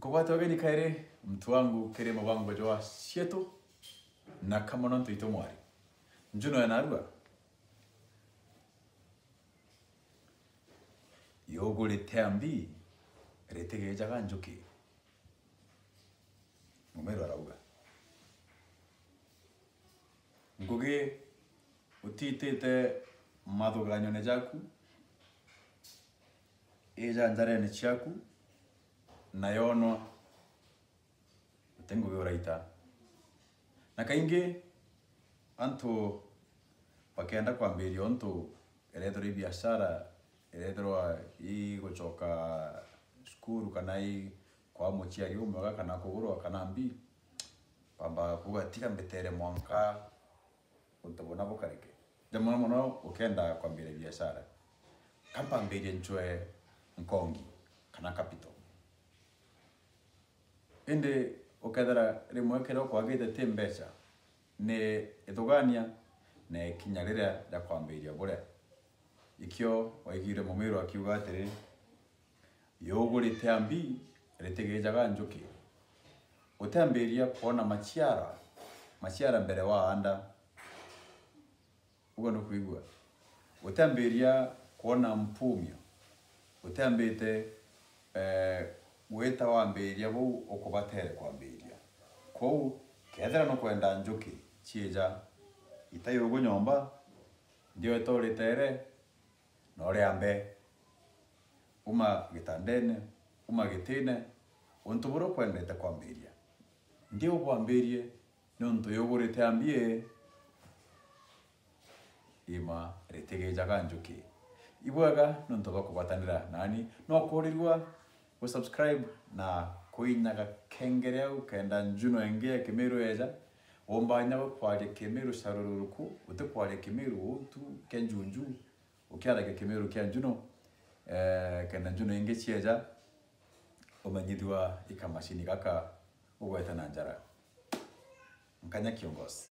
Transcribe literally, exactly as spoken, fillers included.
Nkugwate ugeni kairi, muntu wangu, kiri mubango jwa Cietu, na kama nontu itu mwari. Njuno ya narua. Yugurite ambi, ritigijaga njuki. Mumiru arauga. Ngugi utitite mathuganyone jaku, ija njarene ciaku, na yonwa, uti ngugi uraita. Na kaingi, antu bakenda kwambiria untu, irethirwa i biashara, irethirwa i gucoka cukuru, kana i kwa muciari umwega, kana kugurwa, kana mbi, bambaga kuuga, "Tiga mbitere mwanka untu buna bukarike." Ja mono mono ukenda kwambiria biashara, ka mpambirie ncwe nkongi kana capital. Indi ukethira rimwe kiria ukwagite ti mbeca, ni ithugania na ikinya riria ria kwambiria buria. Ikio waigire mumiru akiuga atiri, "Yugurite ambi, ritigijaga njuki." Utiambiria kwona maciara, maciara mbere waanda. Uguo ni kwigua. Utiambiria kwona mpumio. Utiambite, eh, gwita wambiria buu ukubatere kwambiria. Kwou, kethira nukwenda njuki ciija, ita yugu nyomba, ndio ita uritere, na uria mbe. Uma gitandene, uma gitine, untu buria ukwendete kwambiria. Ndio ubwambirie, niuntu yugurite ambi ii, ima ritigijaga njuki. Ibwega niuntu bwa kugwatanira nani. No kuurirua gu subscribe na kuinya gakengere au kenda njuno ingi ya Kimiru yeja. Umba inya gwa kwaria Kimiru ca rururuku, uti kwaria Kimiru uu tu kia njunju, ukiaragia Kimiru kia njuno, eh, kenda njuno ingi cieja, umenyithua i kamacini gaka ugwete na njara. Nkanya kiongozi.